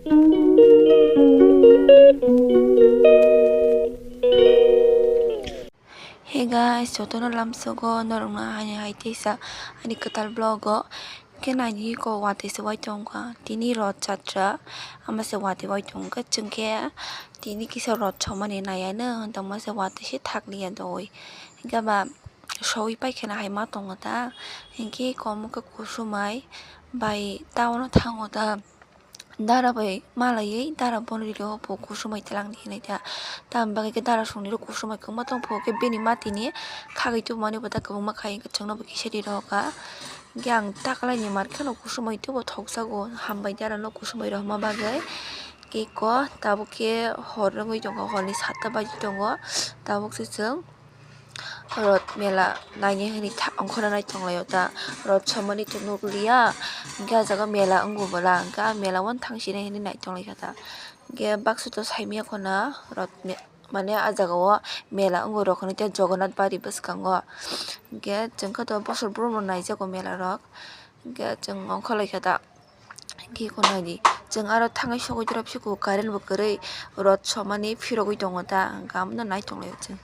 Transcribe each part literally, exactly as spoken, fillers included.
Hey guys, jotono lamsogo norokno ani hai teisa ani kwtal vlog o. Khe naidi ko watwi se wai tongkha tini Roth Jatra, ama se watwi wai tongkha. Chwng khe tini kisa Roth somani naiya no, tongma se watwi se thakliya doi. Hingkhe ba sowi pai kheno hai ma tongo ta, hinkhe komo khe kusumai bai town o thango ta. Dara bai malaiwi dara bono riro bo kusumai twlang di hinui ta. Tamni bagwi khe dara songni rok kusumai kwbangma tongpho khe bini matini khagwi tubumani bo ta kwbangma khai hwnkhe chwngno bo kisa ri rohorkha. Hwnkhe ang taklaini mar kheno kusumai tubo thokjago, hambai dara no kusumai rohorma bagwi. Khe iko tabuk khe hor wngwi tongo, horni satta baji tongo. Tabuk se chwng Roth mela naina hinwi tha-, ongkhorna nai tonglaio ta. Roth somani to nukliya, hwnkhe ah jaga mela wngo bwla, hwnkhe ah mela wng thang sinai hinwi nai tonglaikha ta. Hwnkhe baksa to saimanya khwna Roth me-, mane ah jaga o mela wngo rok hinwi tei Jagannath bari bwskango. Hwnkhe chwng khe to bosor brum rok naijago mela rok, hwnkhe chwng ongkhorlaikha ta. Hwnkhe iko naidi, chwng aro thangwi sogwi torop se kok current bo kwrwi, Roth somani phirogwi tongo ta, hwnkhe abono nai tonglaio chwng.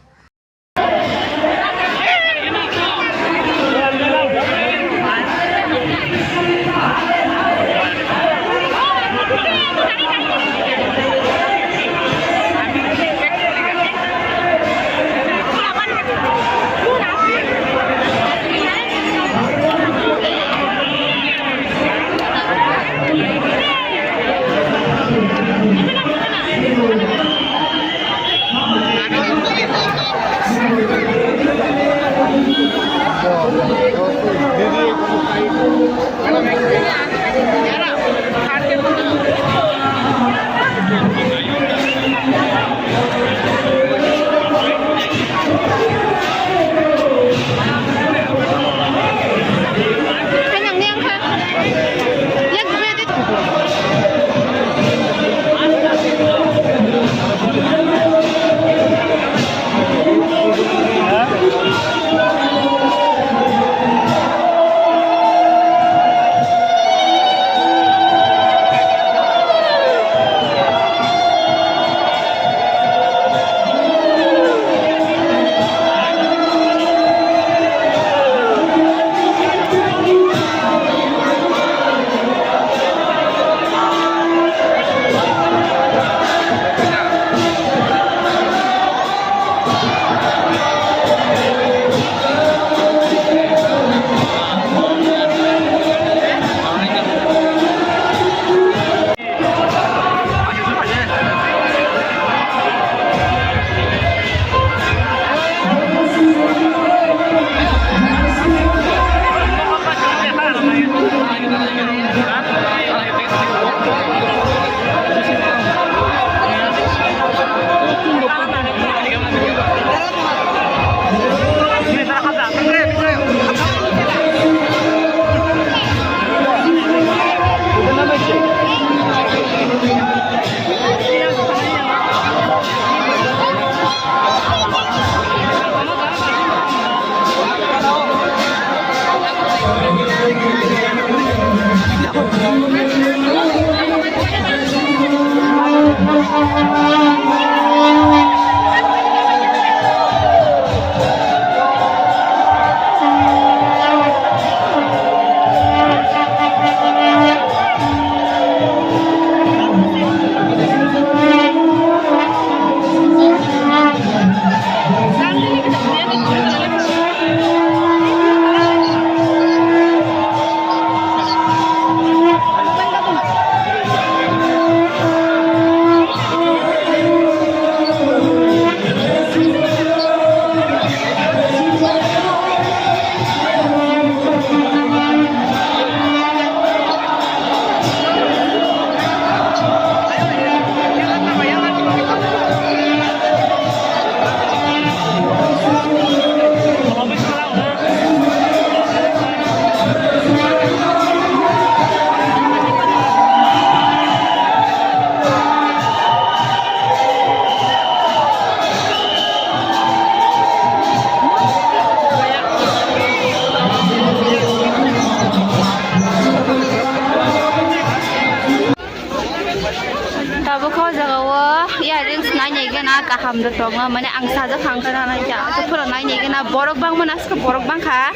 Abo kho jaga o earrings nainai gana kaham da tongo, mane ang sajak kha wngkha na naikha, phano nainai gana borok bangma naskha, borok bangkha,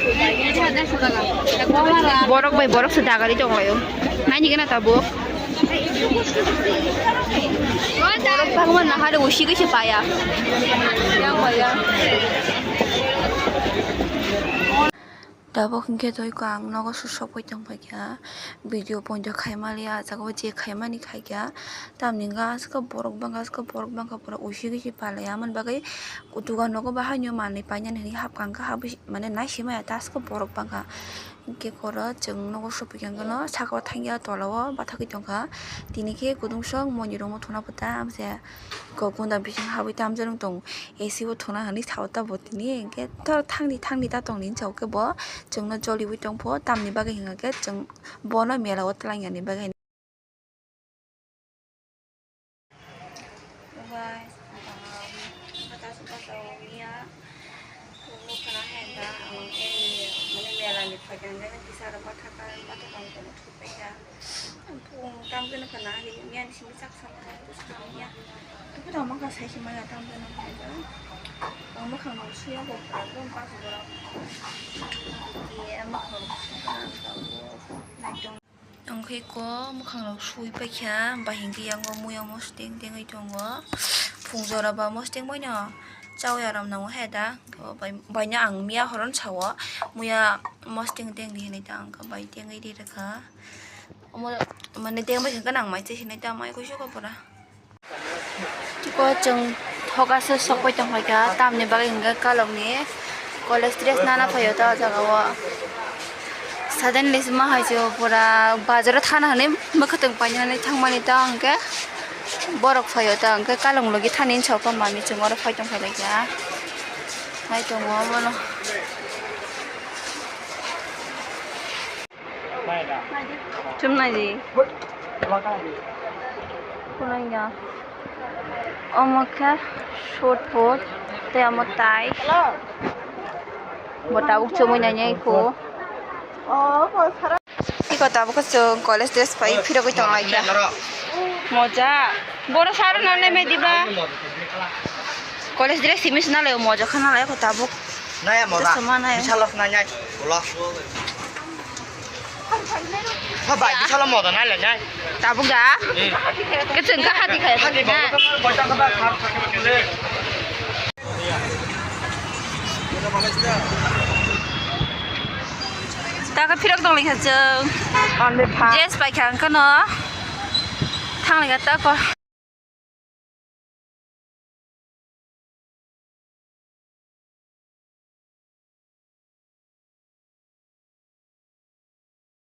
borok bai borok se dagari tonglaio, nainai gana tabuk. Borok bangma nahare usi kaisa paya. Yang paya. Tabuk hwnkhe twi kha ang nogo susok pai tong paikha, video poito khaimaliya, ah jaga o je khaimani khaikha, tamni hwnkhe aswk borok bangkha, aswk borok bangkha, pura usi gisi palai, amoni bagwi dugan nogo bahaino manwi painani hinwi hapkha, hwnkhe habwi mane naisimaya ta aswk borok bangkha. Hwnkhe khoro chwng nogo sopikha, hwnkhe no saka o thangya tola o bathagwi tongkha, tini khe kudungsong moirok no thwna pota amse kok gunda bising habwi tamjani tong. A C bo thwna hwnwi sao ta bo tini, hwnkhe thangdi thangdi ta tongdi hinwi sao khe bo chwngno joliui tongpho, tamni bagwi hwnkhe chwng bono mela o twlangya ni bagwi. Guys, um, hata suka tong ya, kumu kana henda, um, ini, mane mela ni phaikha hwnkhe kisa aro bathakha, bathakha wngkha. Ang pung tam khe nokha na ri miya ni simi chak sama na tu sama miya. Tu khe tamo ka sai sima ya tam khe nokha na. Ang mokhang no suya bo pura dum pa su dora. Ye mokhang no suya na ta bo nai tong. Ang khe ko mokhang no sui paikha, ba hingke yang o muya mosting tengwi tongo. Phung jora ba mosting bai no. Chawi aram nango he da, bai, bai no ang miya horon sao, muya mosting tengdi hinui ta ang kha bai tengwi ri rwkha. Omo mane tengbai khe nang mai se hinui ta mai kusu kha pura. Tiko chwng thoka se sokpai tong kha, tamni bagwi hwnkhe kalokni college dress nana phaio ta o jaga o. Suddenly se ma hai se pura bazar o thana hinui mwkhwtwng painani thangmani ta hwnkhe borok phaio ta hwnkhe kalong logi thani hinwi sokha mami chwng oro phai tong kha lai kha. Nai tongo omono. Chum nai di. Kunai ya. Omo khe short put tei omo tai. Bo tabuk chumui nai nai kho. Iko tabuk khe chwng college dress pai phirogwi tong lai kha. Moja. Boro sar na le me diba. College dress simi sina le moja khana lai kho tabuk. Naya moda. Chwsma nai. Bisalo nai nai. Ulo. Ha bai, bisalo moda nai le nai. Tabuk da? Hmm. Kecheng ka hati khai. Hati ba. Taka phirok dong lekha chwng. Dress pai kha ang kano. Thang lekha ta ko.